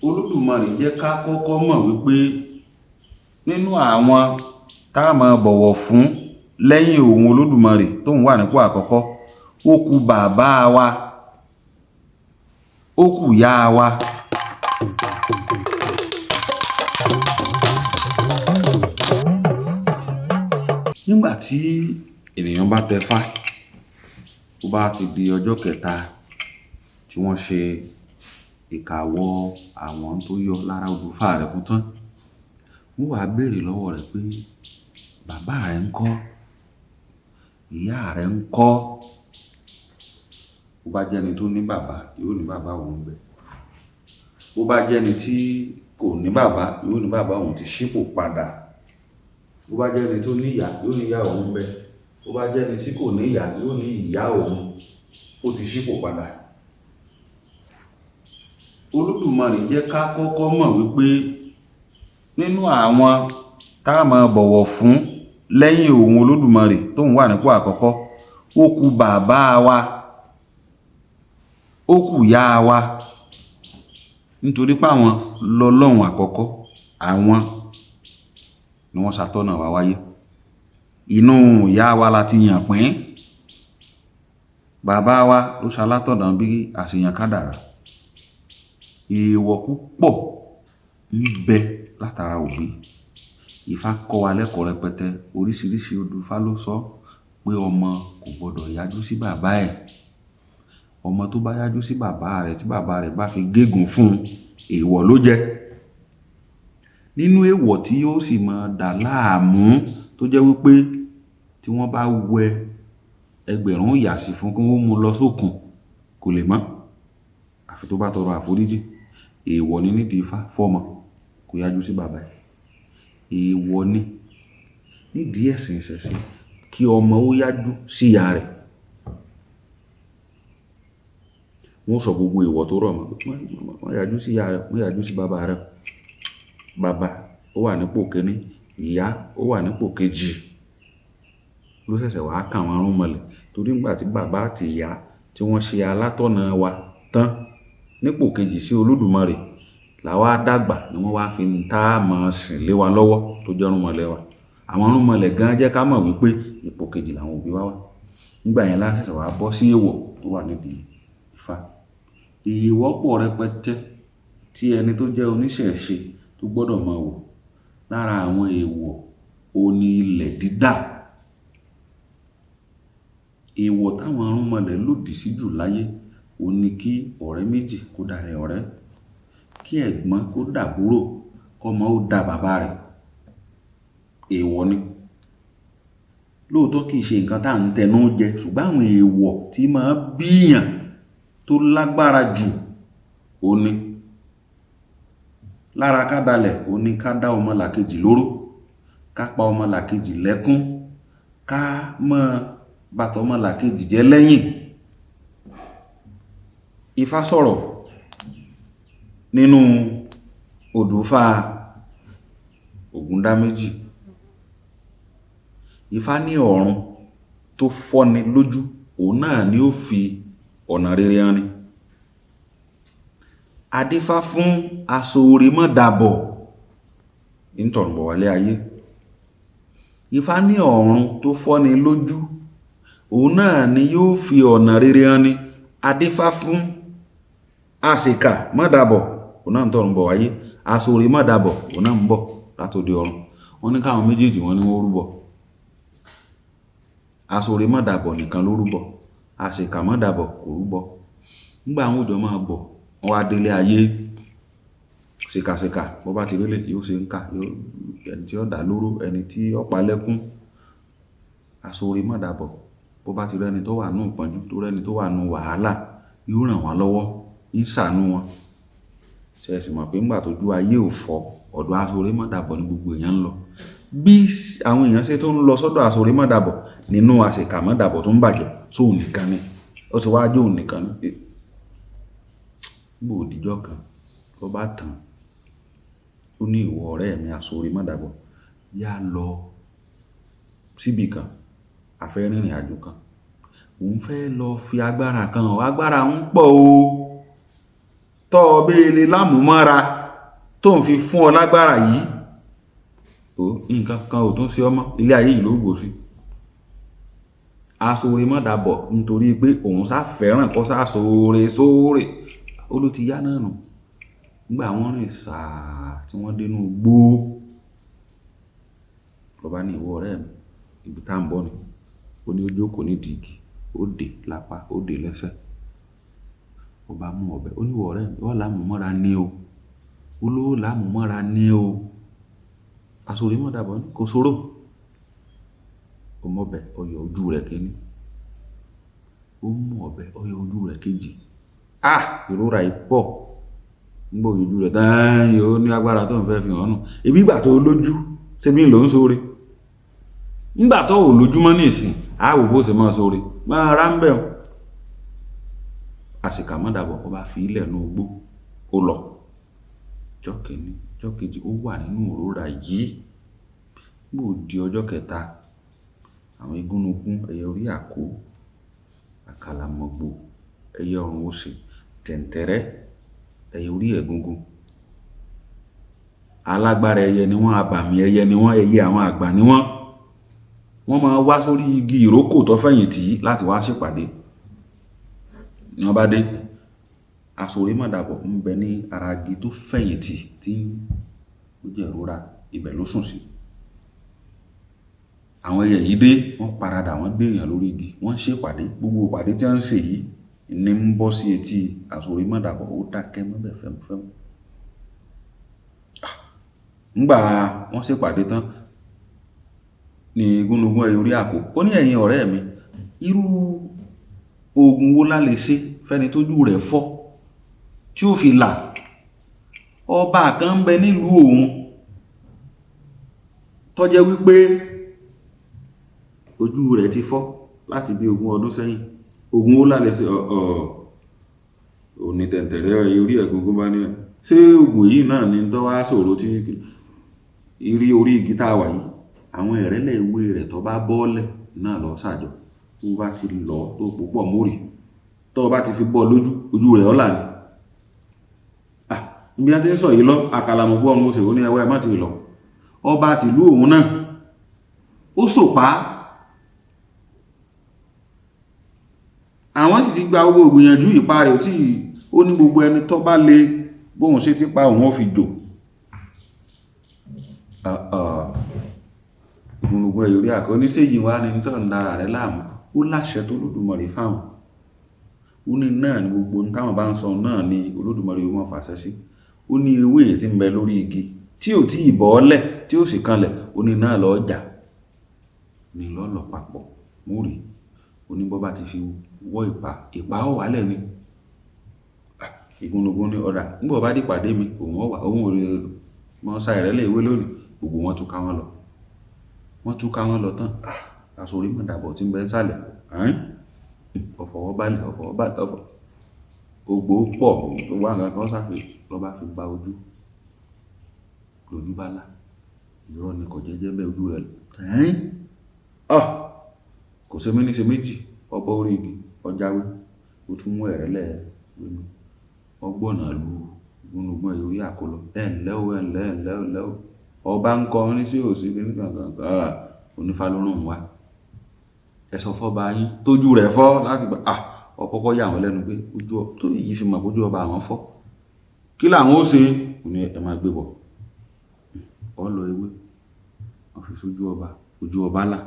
Olódùmarè jẹ́ ká kọ́kọ́ mọ̀ wípé nínú àwọn tá a máa bọ̀wọ̀ fún lẹ́yìn òun Olódùmarè tóun wà nípò àkọ́kọ́, ó kù bàbá wa, ó kù ìyá wa. Nígbà tí ènìyàn bá tẹfá, tó bá ti di ọjọ́ kẹta tí wọ́n ṣe ìkàwọ́ àwọn tó yọ lára odùfá rẹ̀ fún tán, wọ́n wá béèrè lọ́wọ́ rẹ̀ pé bàbá rẹ̀ ńkọ́? Ìyá rẹ̀ ńkọ́? Bó bá jẹ́ ẹni tó ní bàbá, yóò ní bàbá òun ń bẹ. Bó bá jẹ́ ẹni tí kò ní bàbá, yóò ní bàbá òun ti ṣípò padà. Bó bá jẹ́ ẹni tó ní ìyá, yóò ní ìyá òun ń bẹ. Bó bá jẹ́ ẹni tí kò ní ìyá, yóò ní ìyá òun ó ti ṣípò padà. Olódùmarè jẹ́ ká kọ́kọ́ mọ̀ wípé nínú àwọn tá a máa bọ̀wọ̀ fún lẹ́yìn òun Olódùmarè tóun wà nípò àkọ́kọ́, ó kù bàbá wa, ó kù ìyá wa. Nítorí pé àwọn lọlọ́run àkọ́kọ́, àwọn ni wọ́n ṣàtọ́nà wa wáyé. Inú ìyá wa la ti yàn pín. Bàbá wa ló ṣalátọ̀nà bí àṣeyàn kádàrá. Èèwọ̀ púpọ̀ ń bẹ látara òbí. Ifá kọ́ wa lẹ́kọ̀ọ́ rẹpẹtẹ. Oríṣiríṣi odù Ifá ló sọ pé ọmọ kò gbọdọ̀ yájú sí bàbá ẹ̀. Ọmọ tó bá yájú sí bàbá rẹ̀ tí bàbá rẹ̀ bá fi gégùn fún un, èèwọ̀ ló jẹ́. Nínú èèwọ̀ tí yóò sì máa dà láàmú tó jẹ́ wípé tí wọ́n bá wẹ ẹgbẹ̀rún ìyàsí fún kí wọ́n mú lọ sókun, kò lè mọ́. Àfi tó bá tọrọ àforíjì. Èèwọ̀ ni nídìí Ifá fọ́mọ kó yájú sí bàbá ẹ̀. Èèwọ̀ ni nídìí ẹ̀sìn ìṣẹ̀ṣe kí ọmọ ó yájú sí ìyá rẹ̀. Wọ́n sọ gbogbo èèwọ̀ tó rọ̀ mọ́. Wọ́n yájú sí ìyá rẹ̀, wọ́n yájú sí bàbá rẹ̀. Bàbá ó wà nípò kíní, ìyá ó wà nípò kejì. Ló ṣẹ̀ṣẹ̀ wá kàn wọ́n rúnmọlẹ̀. Torí nígbà tí bàbá àti ìyá tí wọ́n ṣe alátọ̀nà wa tán nípò kejì sí Olódùmarè, làwa dàgbà ni wọ́n wá fi ń tá a máa sìn lé wa lọ́wọ́ tó jẹ́ rúnmọlẹ̀ wa. Àwọn rúnmọlẹ̀ gan jẹ́ ká mọ̀ wípé ipò kejì làwọn òbí wa wà. Nígbà yẹn la ṣẹ̀ṣẹ̀ wá bọ́ sí èèwọ̀ tó wà nídìí Ifá. Èèwọ̀ pọ̀ rẹpẹtẹ tí ẹni tó jẹ́ oníṣẹ̀ṣe tó gbọdọ̀ máa wò. Lára àwọn èèwọ̀ òun ní ilẹ̀ dídà. Èèwọ̀ táwọn irúnmọlẹ̀ lòdì sí jù láyé òun ní kí ọ̀rẹ́ méjì kó dalẹ̀ ọ̀rẹ́, kí ẹ̀gbọ́n kó dàbúrò, kọ́mọ ó da bàbá rẹ̀. Èèwọ̀ ni. Lóòótọ́ kì í ṣe nǹkan tá à ń tẹnu jẹ, ṣùgbọ́n àwọn èèwọ̀ tí máa bíyàn tó lágbára jù òun ní. Lára ká dalẹ̀ òun ní ká dá ọmọlàkejì lóró, ká pa ọmọlàkejì lẹ́kún, ká máa ba tọmọlàkejì jẹ́ lẹ́yìn. Ifá sọ̀rọ̀ nínú odùfá Ògúndáméjì. Ifá ní ọ̀run tó fọ́ni lójú, òun náà ni ó fi ọ̀nà rere hàn ni. Adífá fún aṣoore mọ́ dàbọ̀ ń tọ̀run bọ̀ wálé ayé. Ifá ní ọ̀run tó fọ́ni lójú, òun náà ni yóò fi ọ̀nà rere hàn ni. Adífá fún àṣekà mọ́ dàbọ̀, òun náà ń tọ̀run bọ̀ wáyé. Aṣoore mọ́ dàbọ̀, òun náà ń bọ̀ látòde ọ̀run. Wọ́n ní káwọn méjèèjì wọ́n ní wọ́n rúbọ. Aṣoore mọ́ dàbọ̀ nìkan ló rúbọ. Àṣekà mọ́ dàbọ̀ kò rúbọ. Nígbà àwọn òjò máa bọ̀, wọ́n wá délé ayé. Ṣèkàṣèkà, bó bá ti rélé, yóò ṣe ń kà, yóò ẹni tí ó dà lóró, ẹni tí ó pa lẹ́kún. Aṣoore mọ́ dàbọ̀, bó bá ti rẹ́ni tó wà nínú ìpọ́njú, tó rẹ́ni tó wà nínú wàhálà, yóò ràn wọ́n lọ́wọ́, ń ṣàánú wọn. Ṣé ẹ sì mọ̀ pé nígbà tójú ayé ò fọ́, ọ̀dọ̀ aṣoore mọ́ dàbọ̀ ni gbogbo èèyàn ń lọ. Bí àwọn èèyàn ṣe tó ń lọ sọ́dọ̀ aṣoore mọ́ dàbọ̀ nínú àṣekà mọ́ dàbọ̀ tó ń bàjẹ́, sóun nìkan ni. Ó sì wá jẹ́ òun nìkan ni. Nígbà ó dijọ́ kan, ló bá tàn. Ó ní ìwọ ọ̀rẹ́ mi aṣoore mọ́ dàbọ̀, yá lọ síbi kan, a fẹ́ rìnrìn àjò kan. Òun fẹ́ lọ fi agbára kan hàn. Agbára ń pọ̀ o. Tọ́ ọ béèlè lámùmọ́ra tó ń fi fún ọ lágbára yìí, ó nǹkan kan ò tún sí ọmọ ilé ayé yìí ló gbò sí. Aṣoore má dàbọ̀ nítorí pé òun sá fẹ́ràn kó sá ṣoore sóore. Ó ló ti yá náà nù. Nígbà wọ́n rìn sáà tí wọ́n dénú igbó, ló bá ní ìwọ ọ̀rẹ́ mi, ibi tá ń bọ̀ ni. Ó ní ó jókòó nídìí igi, ó dè lápá, ó dè lẹ́sẹ̀. Ó bá mú ọ̀bẹ, ó ní ìwọ ọ̀rẹ́ mi, ó lámùmọ́ra ní o. Ó ló lámùmọ́ra ní o. Aṣoore má dàbọ̀ ní kò ṣòro. Ó mú ọ̀bẹ, ó yọ ojú rẹ̀ kíní. Ó mú ọ̀bẹ, ó yọ ojú rẹ̀ kejì. Ah! Ìrora yìí pọ̀. Nígbà ojú rẹ̀ tán, ó ní agbára tó ń fẹ́ fi hàn nù. Ebi ìgbà tó lójú, ṣé bí ló ń ṣoore? Nígbà tó ò lójúmọ́ ní ìsìn, á wò bó ṣe máa ṣoore. Máa rá ń bẹ̀ ọ́. Àsìkà má dàbọ̀, ó bá fi ilẹ̀ nú igbó, ó lọ. Ọjọ́ kìíní, ọjọ́ kejì, ó wà nínú ìrora yìí. Nígbà ó di ọjọ́ kẹta, àwọn igúnnugún, ẹyẹ orí àkó, àkàlàmọ̀gbò, ẹyẹ ọ̀run òsì, tẹ̀ǹtẹ̀rẹ́, ẹyẹ orí ẹ̀gúngún. Alágbára ẹyẹ ni wọ́n, abàmì ẹyẹ ni wọ́n, ẹyẹ àwọn àgbà ni wọ́n. Wọ́n máa wá sórí igi ìrókò tó fẹ̀yìntì láti wá ṣèpàdé. Ni wọ́n bá dé, Aṣoore má dàbọ̀ ń bẹ ní ara igi tó fẹ̀yìntì tí ó jẹ́ ìrora, ibẹ̀ ló sùn sí. Àwọn ẹyẹ yìí dé, wọ́n paradà, wọ́n gbé èèyàn lórí igi, wọ́n ń ṣèpàdé. Gbogbo ìpàdé tí wọ́n ń ṣe yìí ní ń bọ́ sí etí Aṣoore má dàbọ̀, ó dákẹ́ mọ́bẹ̀ fẹ́mufẹ́mu. Nígbà wọ́n ṣèpàdé tán ní igúnnugún ẹyẹ orí àkó, ó ní ẹ̀yin ọ̀rẹ́ mi, irú oògùn wo la lè ṣe fẹ́ni tójú rẹ̀ fọ́ tí ó fi là? Ọba kan ń bẹ nílùú òun tó jẹ́ wípé ojú rẹ̀ ti fọ́ láti bí ogún ọdún sẹ́yìn. Oògùn wo la lè ṣe? Òní tẹ̀ǹtẹ̀rẹ́ ẹyẹ orí ẹ̀gúngún bá ní ẹ. Ṣé oògùn yìí náà ni tó wá ṣòro tí rí orí igi tá a wà yìí? Àwọn ìrẹ́lẹ̀ ewé rẹ̀ tó bá bọ́lẹ̀ náà lọ ṣàjọ. Tó bá ti lọ tó púpọ̀ mórí, tó bá ti fi bọ́ lójú, ojú rẹ̀ ó là ní. Ah! Ibi a ti ń sọ yìí lọ, àkàlàmọ̀gbò ọ̀run òsì, ó ní ẹwà ẹ má ti lọ. Ọba tìlú òun náà, ó sòpá. Àwọn sì ti gba owó ìgbìyànjú ìpa rẹ̀ tí ó ní gbogbo ẹni tó bá lè bóun ṣe ti pa òun ó fi jò. Igúnnugún ẹyẹ orí àkó ní séyìí wá ní tó ń dára rẹ̀ láàmú. Ó láṣẹ tó Olódùmarè fáwọn. Ó ní náà ni gbogbo ohun táwọn bá ń sọ náà ni Olódùmarè ó máa fàṣẹ sí. Ó ní ewé tí ń bẹ lórí igi tí ò tí ì bọ́lẹ̀ tí ó sì kanlẹ̀, ó ní náà lọ jà. Ní lọ́ lọ papọ̀ mórí. Ó ní bó bá ti fi wọ́ ìpa, ìpa ó wálẹ̀ ni. Igúnnugún ní ọ̀dà. Nígbà ó bá dé ìpàdé mi, òun ó wà, òun ò lè mọ sa ìrẹ́lẹ̀ ewé lónìí. Gbogbo wọn túká wọn lọ. Wọ́n túká wọn lọ tán. Ah! Aṣoore má dàbọ̀ tí ń bẹ ń sálẹ̀. Ẹ́n? Ọ̀fọwọ́ balẹ̀, ọ̀fọwọ́ balẹ̀, ọ̀fọ̀. Ògbó pọ̀, tó wá nǹkan kan sáfi lọ bá fi gba ojú. Lójú bá là. Irọ́ ni kò jẹ́jẹ́ bẹ́ ojú rẹ̀. Ẹ́n? Ah! Kò ṣe méní ṣe méjì. Ó bọ́ orí igi, ó jáwé. Ó tún mú ìrẹ́lẹ̀ ewé mi. Ó gbọ̀nà lu igúnnugún ẹyẹ orí àkó lọ. Ẹ ǹlẹ́ o, ẹ ǹlẹ́, ẹ ǹlẹ́ o, ẹ ǹlẹ́ o. Ọba ń kọ ní sí òsì kí ní kankan. Ah! Onífá ló rán òun wá. Ẹ sọ fọ́ba yín tójú rẹ̀ fọ́ láti gbà. Ah! Ó kọ́kọ́ yà wọ́n lẹ́nu pé ojú ọ, tó yìí fi mọ̀ pé ojú ọba àwọn fọ́. Kí làwọn ó ṣe? Ó ní ẹ máa gbé bọ̀. Ó lọ ewé. Wọ́n fi sójú ọba. Ojú ọba là.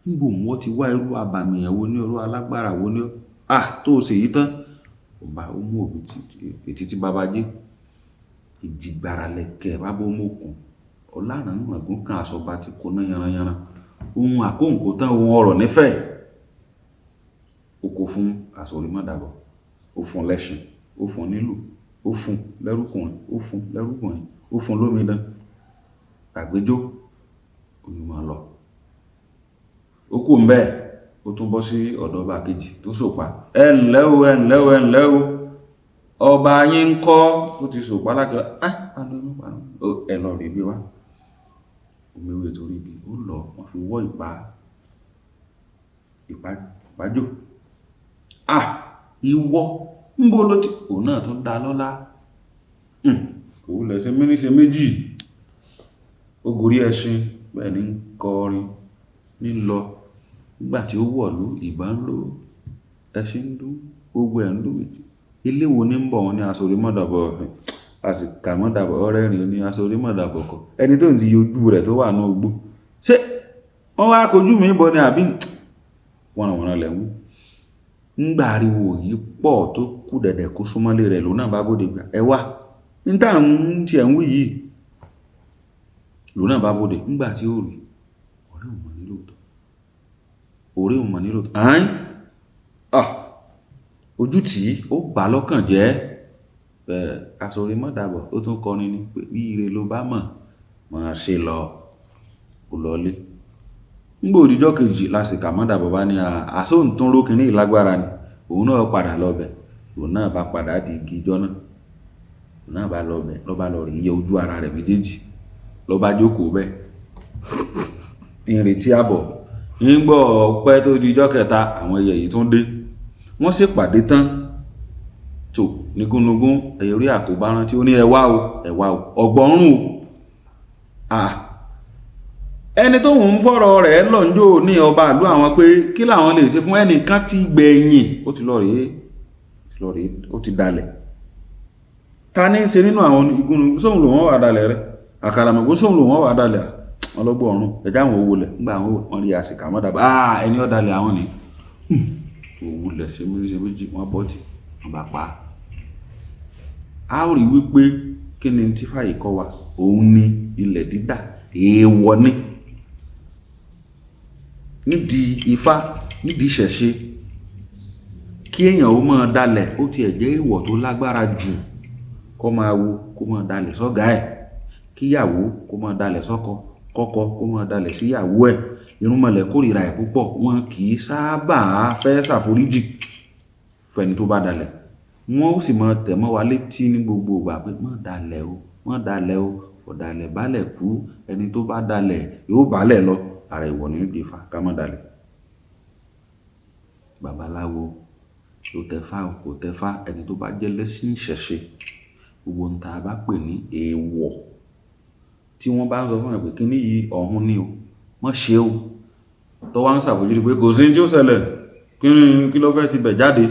Níbo wọ́n ti wá irú abàmì yẹn wo ní irú alágbára wo ní? Ah! Tó ṣe yìí tán. Ọba ó mú òbí tí, etí tí baba jẹ́. Ìjìgbara lẹ̀kẹ̀ bá bó mú òkun. Ọlárànràngún kan aṣọ ọba tí kò ná yanranyanran. Ohun àkóǹkó tán, ohun ọrọ̀ nífẹ̀ẹ́. Ó kó fún Aṣoore má dàbọ̀. Ó fún lẹ́ṣin, ó fún nílùú, ó fún lẹ́rúkùnrin, ó fún lẹ́rúkùnrin, ó fún lómidán. Àgbéjó, oyún máa lọ. Ó kù ń bẹ́ẹ̀, ó tún bọ́ sí ọ̀dọ̀ ọba kejì tó sòpá. Ẹ ǹlẹ́ o, ẹ ǹlẹ́ o, ẹ ǹlẹ́ o. Ọba yín ń kọ́, ó ti sòpá láti wá. Ah! Panu, panu. Ẹ lọ rí bí wá. Omi ewé torí igi, ó lọ, wọ́n fi wọ́ ìpa, ìpa, ìpájò. Ah! Ìwọ Ń bo ló ti òun náà tún dá lọ́lá. Òun lẹ̀ ṣe méní ṣe méjì. Ó gorí ẹṣin bẹ́ẹ̀ ni ń kọrin ní lọ. Nígbà tí ó wọ̀lú, ìbọn ń ró, ẹṣin ń dún, gbogbo ẹ̀ ń dún. Ilé wo ní ń bọ̀ wọ́n ní aṣọ orí mọ́ dàbọ̀, àsìkà mọ́ dàbọ̀, ọ̀rẹ́ rìn ní aṣọ orí mọ́ dàbọ̀ kọ. Ẹni tó ń ti ojú rẹ̀ tó wà nínú igbó. Ṣé wọ́n wá kojú mi bọ̀ ni àbí wọ̀nàwọ̀nà lẹ̀ ń wí? Ńgbà ariwo yìí pọ̀ tó kù dẹ̀dẹ̀ kó súnmọ́lé rẹ̀ lòun náà bá bóde gbà. Ẹ wá, ní tá ń tí ẹ̀ ń wí yìí. Lòun náà bá bóde. Ńgbà tí ó rí, ọ̀rẹ́ ò mọ̀ ní lóòótọ́. Ọ̀rẹ́ ò mọ̀ ní lóòótọ́. Àín! Ah! Ojú tì í, ó bà lọ́kàn jẹ́. Bẹ́ẹ̀ aṣọ orí mọ́ dàbọ̀, ó tún kọrin ní pé bí ire ló bá mọ̀, máa ṣe lọ. Ó lọlé. Ńgbà òdìjọ́ kejì lásìkò àmọ́ dàbọ̀ bá ní àsóǹtún rókìní ìlágbára ni. Òun náà padà lọ bẹ̀. Òun náà bá padà di igi ijọ́ náà. Òun náà bá lọ bẹ̀, ló bá lọ rí iye ojú ara rẹ̀ méjèèjì. Ló bá jókòó bẹ́ẹ̀. Ń retí àbọ̀. Ńgbà ọpẹ́ tó di ijọ́ kẹta, àwọn ẹyẹ yìí tún dé. Wọ́n sì pàdé tán. Tò ní gúnugún, ẹyẹ orí àkóbá rántí ó ní ẹ wá o, ẹ wá o, ọ̀gbọ̀nrún o. À! Ẹni tó ń fọ̀rọ̀ rẹ̀ lọ́njọ́ ní ọba ìlú àwọn pé kí làwọn lè ṣe fún ẹnìkan tí gbẹ̀yìn. Ó ti lọ rèé, ó ti lọ rèé, ó ti dalẹ̀. Ta ní í ṣe nínú àwọn igúnnugún? Sóhun lòun wà dalẹ̀ rẹ̀. Àkàlàmọ̀gbò sóhun lòun wà dalẹ̀. Wọ́n lọ gbọ́ ọ̀run. Ẹ̀já àwọn owó lẹ̀. Ńgbà àwọn wọ́n rí àsìkò àmọ́ dàbọ̀. Ah! Ẹni ó dalẹ̀ àwọn ni. Òwú lẹ̀ ṣe méjì ṣe méjì, wọ́n bọ́ tì, wọ́n bá pa á. A ó rí wípé kí ni tí Ifá yìí kọ́ wa? Òun ni ilẹ̀ dídà, èèwọ̀ ni. Nídìí Ifá, nídìí ìṣẹ̀ṣe, kí èèyàn ó máa dalẹ̀, ó ti ẹ̀ jẹ́ èèwọ̀ tó lágbára jù. Kó máa wo, kó máa dalẹ̀ sọ́gà ẹ̀. Kí ìyàwó kó máa dalẹ̀ sọ́kọ, kọ́kọ kó máa dalẹ̀ sí ìyàwó ẹ̀. Irúnmọlẹ̀ kórìíra ẹ̀ púpọ̀. Wọn kì í sábà fẹ́ ṣàforíjì fẹ́ni tó bá dalẹ̀. Wọ́n ó sì máa tẹ̀ mọ́ wa létí ní gbogbo ìgbà pé má dalẹ̀ o, má dalẹ̀ o. Ọ̀dàlẹ̀ bálẹ̀ kú. Ẹni tó bá dalẹ̀ yóò bálẹ̀ lọ. Ara ìwọ̀ ni nídìí Ifá ká má dalẹ̀. Babaláwo ló tẹfá o, kò tẹfá. Ẹni tó bá jẹ́ lẹ́sìn ìṣẹ̀ṣe, gbogbo ohun tí a bá pè ní èèwọ̀ tí wọ́n bá ń sọ fún ẹ pé kíní yìí ọ̀hún ni o, má ṣe o. Tó wá ń ṣàfojúdi pé kò sí ohun tí ó ṣẹlẹ̀, kí ni kí ló fẹ́ ti bẹ̀ jáde.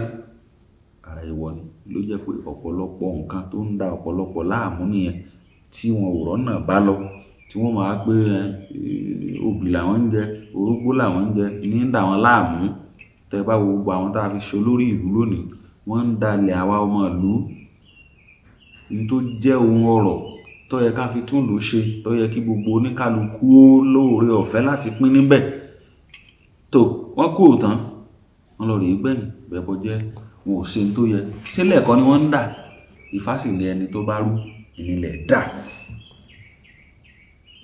Ara ìwọ̀ ni ló jẹ́ pé ọ̀pọ̀lọpọ̀ nǹkan tó ń da ọ̀pọ̀lọpọ̀ láàmú nìyẹn tí wọn ò rọ́nà bá lọ, tí wọ́n máa pé obì làwọn ń jẹ, orógbó làwọn ń jẹ, ní ń dà wọ́n láàmú. Tẹ bá wo gbogbo àwọn tí a fi ṣe olórí ìlú lónìí, wọ́n ń dalẹ̀ àwa ọmọ ìlú. Ohun tó jẹ́ ohun ọrọ̀ tó yẹ ká fi tún ìlú ṣe, tó yẹ kí gbogbo oníkálukú ó lóore ọ̀fẹ́ láti pín níbẹ̀. Tò, wọ́n kú òtán, wọ́n lọ rèé gbẹ̀yìn, bẹ́bọ jẹ́, wọn ò ṣe ohun tó yẹ. Sílẹ̀ kọ́ ni wọ́n ń dà. Ifá sì ní ẹni tó bá rú, ìnílẹ̀ dà.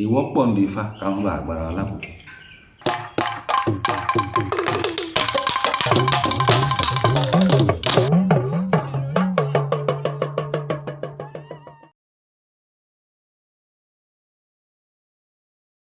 Ìwọ pọ̀ ní Ifá ká má ba à gbára wa lákòókò.